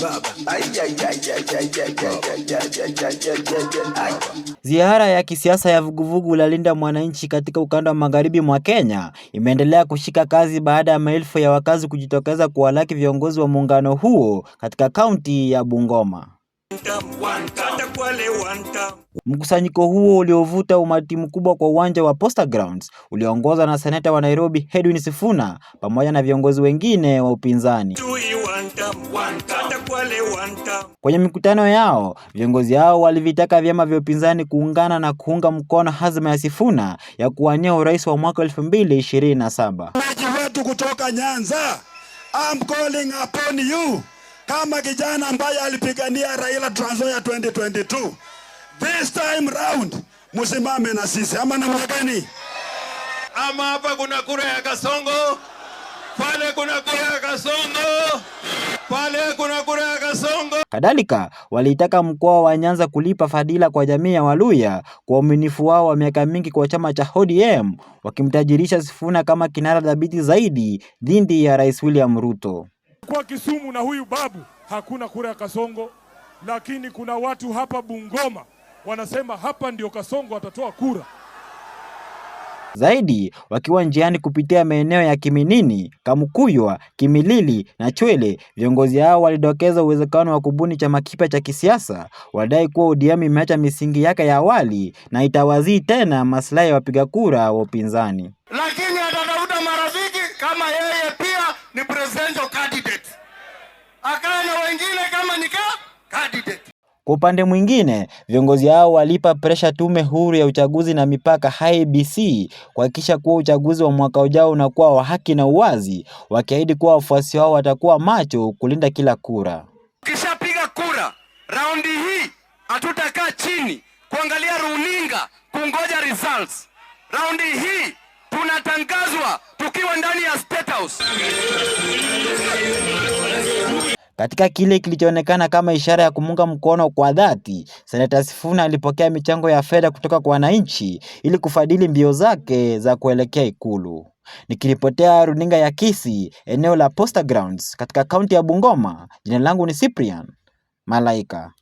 Ay, ay, ay, ay, ay, ay, ay, ay, ay, ay, ay, ay, ay, ay. Ziara ya kisiasa ya vuguvugu la Linda Mwananchi katika ukanda wa magharibi mwa Kenya imeendelea kushika kazi baada ya maelfu ya wakazi kujitokeza kuwalaki viongozi wa muungano huo katika kaunti ya Bungoma. Mkusanyiko huo uliovuta umati mkubwa kwa uwanja wa Posta Grounds uliongozwa na seneta wa Nairobi Edwin Sifuna pamoja na viongozi wengine wa upinzani. Kwenye mikutano yao, viongozi hao walivitaka vyama vya upinzani kuungana na kuunga mkono azma ya Sifuna ya kuwania urais wa mwaka 2027. Wetu kutoka Nyanza, I'm calling upon you kama kijana ambaye alipigania Raila Trans Nzoia 2022. This time round musimame na sisi ama namna gani? Ama hapa kuna kura ya Kasongo, pale kuna kura ya Kasongo, pale kuna kura ya Kasongo. Kadhalika, waliitaka mkoa wa Nyanza kulipa fadhila kwa jamii ya Waluhya kwa uaminifu wao wa miaka mingi kwa chama cha ODM, wakimtajirisha Sifuna kama kinara thabiti zaidi dhidi ya Rais William Ruto. Kwa Kisumu na huyu babu hakuna kura ya Kasongo, lakini kuna watu hapa Bungoma wanasema hapa ndio Kasongo atatoa kura. Zaidi, wakiwa njiani kupitia maeneo ya Kiminini, Kamukuywa, Kimilili na Chwele, viongozi hao walidokeza uwezekano wa kubuni chama kipya cha kisiasa, walidai kuwa ODM imeacha misingi yake ya awali na haitawazii tena maslahi ya wapiga kura wa upinzani. Lakini atatafuta marafiki kama yeye pia ni presidential candidate, akae na wengine kama ni candidate. Kwa upande mwingine, viongozi hao walipa presha Tume Huru ya Uchaguzi na Mipaka IEBC kuhakikisha kuwa uchaguzi wa mwaka ujao unakuwa wa haki na uwazi, wakiahidi kuwa wafuasi wao watakuwa macho kulinda kila kura. Ukishapiga kura raundi hii, hatutakaa chini kuangalia runinga kungoja results. Raundi hii tunatangazwa tukiwa ndani ya State House. Katika kile kilichoonekana kama ishara ya kumuunga mkono kwa dhati, Seneta Sifuna alipokea michango ya fedha kutoka kwa wananchi ili kufadhili mbio zake za kuelekea Ikulu. Nikiripotea runinga ya Kisii, eneo la Posta Grounds katika kaunti ya Bungoma, jina langu ni Cyprian Malaika.